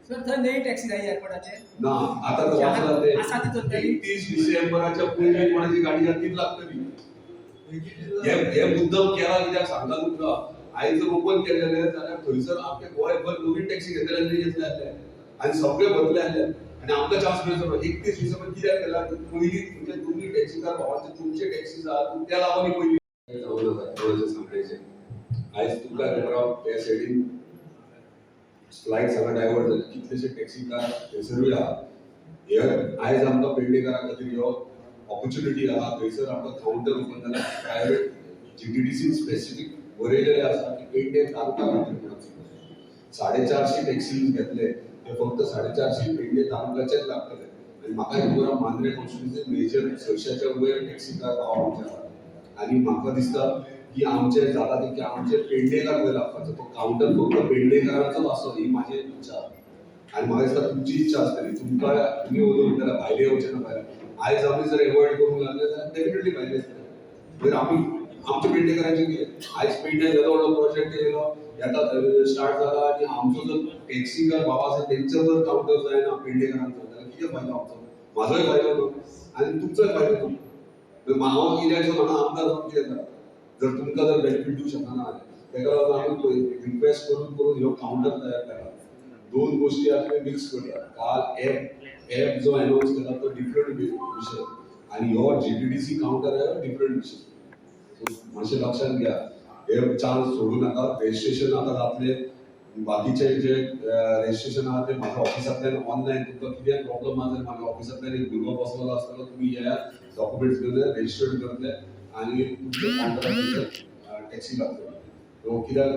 Sir, थंय नवी taxi जाय एअरपोर्टाचेर? ना, आता तर वाचला ते. आसा ती चलतली. 31 डिसेंबराच्या पयलीं कोणाची गाडी आहा तीच लागतली. हे हे मुद्दम केला कित्याक सांगता तुमकां. आयज जर ओपन केलेले जाल्यार थंयसर आमच्या गोंयभर नवीन टॅक्सी घेतले आनी घेतले जातले आनी सगळे भरले जातले आनी आमकां चान्स मेळचो. 31 डिसेंबर कित्याक केला? पयलीं म्हणजे तुमी टॅक्सीकार भावांचे, तुमचे टॅक्सी आहात त्या लागून पयलीं जावं नाका कोणाचें सांगण्याचें. आयज तुमकां खबर आहा, त्या सायडीन फ्लायट सगळं डायवर्ट जाले, कितलेशे टॅक्सीकार थंयसरूय आहा. हे आयज आमकां पेडणेकारां खातीर ह्यो ऑपॉर्च्युनिटी आहा. थंयसर आमकां कावंटर ओपन जाल्यार प्रायवेट जीटीडीसी स्पेसिफीक बरयलेलें आसा की पेडणे तालुका खातीर म्हणून 450 टॅक्सी घेतले, ते फक्त 450 पेडणे तालुक्याचेच लागतले. आनी म्हाका खबर आहा, मांद्रे कॉन्स्टिट्युन्सी मेजर 600च्या वयर टॅक्सीकार भाव आमचे आहा आनी म्हाका दिसता की आमचे जाता की आमचे पेडणेकार खंय लागपाचो तो कावंटर फक्त पेडणेकारांचोच आसचो ही माझी इच्छा आहा. आणि म्हाका दिसता तुमची इच्छा आसतली. तुमकां तुमी वचून म्हणटले भायले येवचे ना. भायले आयज आमी जर एवॉयड करूंक लागले जाल्यार डेफिनेटली भायले येतले. मागीर आमी आमच्या पेडणेकारांचे कितें? आयज पेडणे येदो व्हडलो प्रोजेक्ट येयलो, येता स्टार्ट जाला आनी आमचो जर टॅक्सीकार भाव आसा तेंचो जर कावंटर जायना पेडणेकारांचो जाल्यार कितें फायदो आमचो? म्हाजोय फायदो ना आनी तुमचोय फायदो ना. हांव कित्याक हांगा आमदार जावन कितें जाता जर तुमकां जर बेनिफीट दिवंक शकना जाल्यार? तेका लागून आमी रिक्वेस्ट करून करून ह्यो कावंटर तयार केला. दोन गोष्टी आता तुमी मिक्स करता. काल एप एप जो अनाउन्स केला तो डिफरंट विशय आणि ह्यो जीटीडीसी कावंटर आहे डिफरंट विशय. सो मातशें लक्षात घ्या, हे चान्स सोडू नाका. रजिस्ट्रेशन आता जातले. बाकीचे जे रजिस्ट्रेशन आहा ते म्हाज्या ऑफिसांतल्यान ऑनलायन. तुमकां कितें प्रॉब्लम आहा जाल्यार म्हाज्या ऑफिसांतल्यान एक भुरगो बसलेलो आसतलो. तुमी येयात, डॉक्युमेंट्स घेवन रजिस्टर्ड करतले आनी तुमच्या कावंटरार टॅक्सी लागतली. सो कित्याक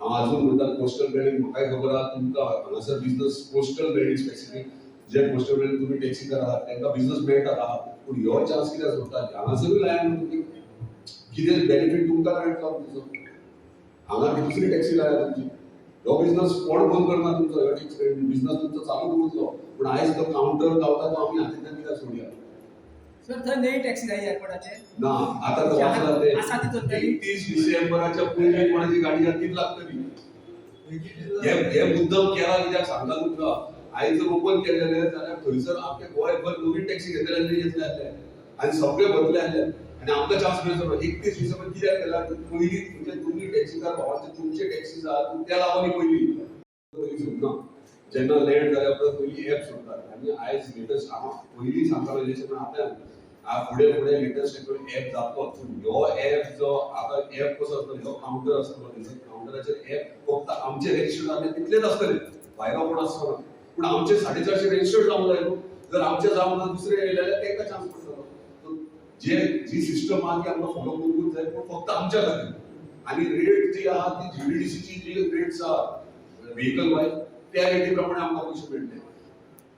हांव अजून म्हणटा, कोस्टल बेल्ट म्हाकाय खबर आहा, तुमकां हांगासर बिजनस कोस्टल बेल्ट स्पेसिफीक जे कोस्टल बेल्ट तुमी टॅक्सी आहात तांकां बिजनस मेळटा आहा. पूण ह्यो चान्स कित्याक सोडटा? हांगासरूय लायात न्हू तुमी. कितें बेनिफीट तुमकां मेळटलो तुमचो? हांगा दुसरी टॅक्सी लाया तुमची. हो बिजनस कोण बंद करना तुमचो. हो बिजनस तुमचो चालू उरतलो. पूण आयज तो कावंटर गावता तो आमी हातींतल्यान कित्याक सोडया? सर, थंय नवी टॅक्सी जाय एअरपोर्टाचेर? ना, आता तर वाचला ते. आसा ती चलतली. 31 डिसेंबराच्या पयलीं कोणाची गाडी आहा तीच लागतली. हे हे मुद्दम केला कित्याक सांगता तुमकां. आयज जर ओपन केलेले जाल्यार थंयसर आमच्या गोंयभर नवीन टॅक्सी घेतले आनी घेतले जातले आनी सगळे भरले जातले आनी आमकां चान्स मेळचो. 31 डिसेंबर कित्याक केला? पयलीं म्हणजे तुमी टॅक्सीकार भावांचे, तुमचे टॅक्सी आहात त्या लागून पयलीं पयलीं सोदना. जेन्ना लँड जाल्या उपरांत पयलीं एप सोडतात. आनी आयज लेटस्ट हांव पयलीं सांगतालो इलेक्शन, आतां फुडें फुडें लेटस्ट एप जातलो. पूण ह्यो एप जो आतां एप कसो आसतलो, ह्यो कावंटर आसतलो, थंयसर कावंटराचेर एप फक्त आमचे रजिस्टर्ड जाले तितलेच आसतले, भायलो कोण आसचो ना. पूण आमचे 450 रजिस्टर्ड जावंक जाय न्हू. जर आमचे जावंक ना, दुसरे येयले जाल्यार तांकां चान्स पडटलो. So, जे जी सिस्टम आहा ती आमकां फॉलो करूंकूच जाय, पूण फक्त आमच्या खातीर. आनी रेट जी आहा ती जीटीडीसीची जी रेट्स आहा व्हेकल वायज, त्या रेटी प्रमाणे आमकां पयशे मेळटले.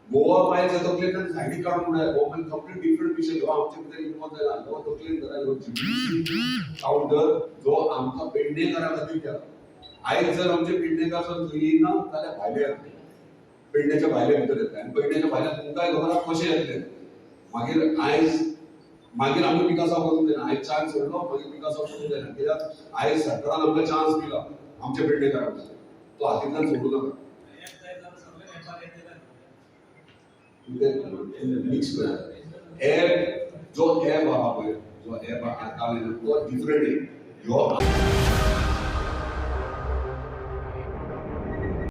गोवा मायल्स तकलेंतल्यान सायडीक काडून उडय. हो मागीर कंप्लीट डिफरंट विशय. हो आमचे भितर इन्वॉल्व जायना. हो तकलेन धरा, हो जीटीडीसी कावंटर जो आमकां पेडणेकारां खातीर केला. आयज जर आमचे पेडणेकार जर थंय येयना जाल्यार भायले येतले, पेडण्याच्या भायले भितर येतले आनी पेडण्याच्या भायले तुमकांय खबर आहा कशे येतले. मागीर आयज मागीर आमी पिकासांव करूंक जायना. आयज चान्स सोडलो, मागीर पिकासांव करूंक जायना. कित्याक आयज सरकारान आमकां चान्स दिला आमच्या पेडणेकारांक, तो हातींतल्यान सोडूं नाका. मिक्स करा. ॲप जो ॲप आहा पळय, जो ॲप आहा काल येयलो तो डिफरंट. ह्यो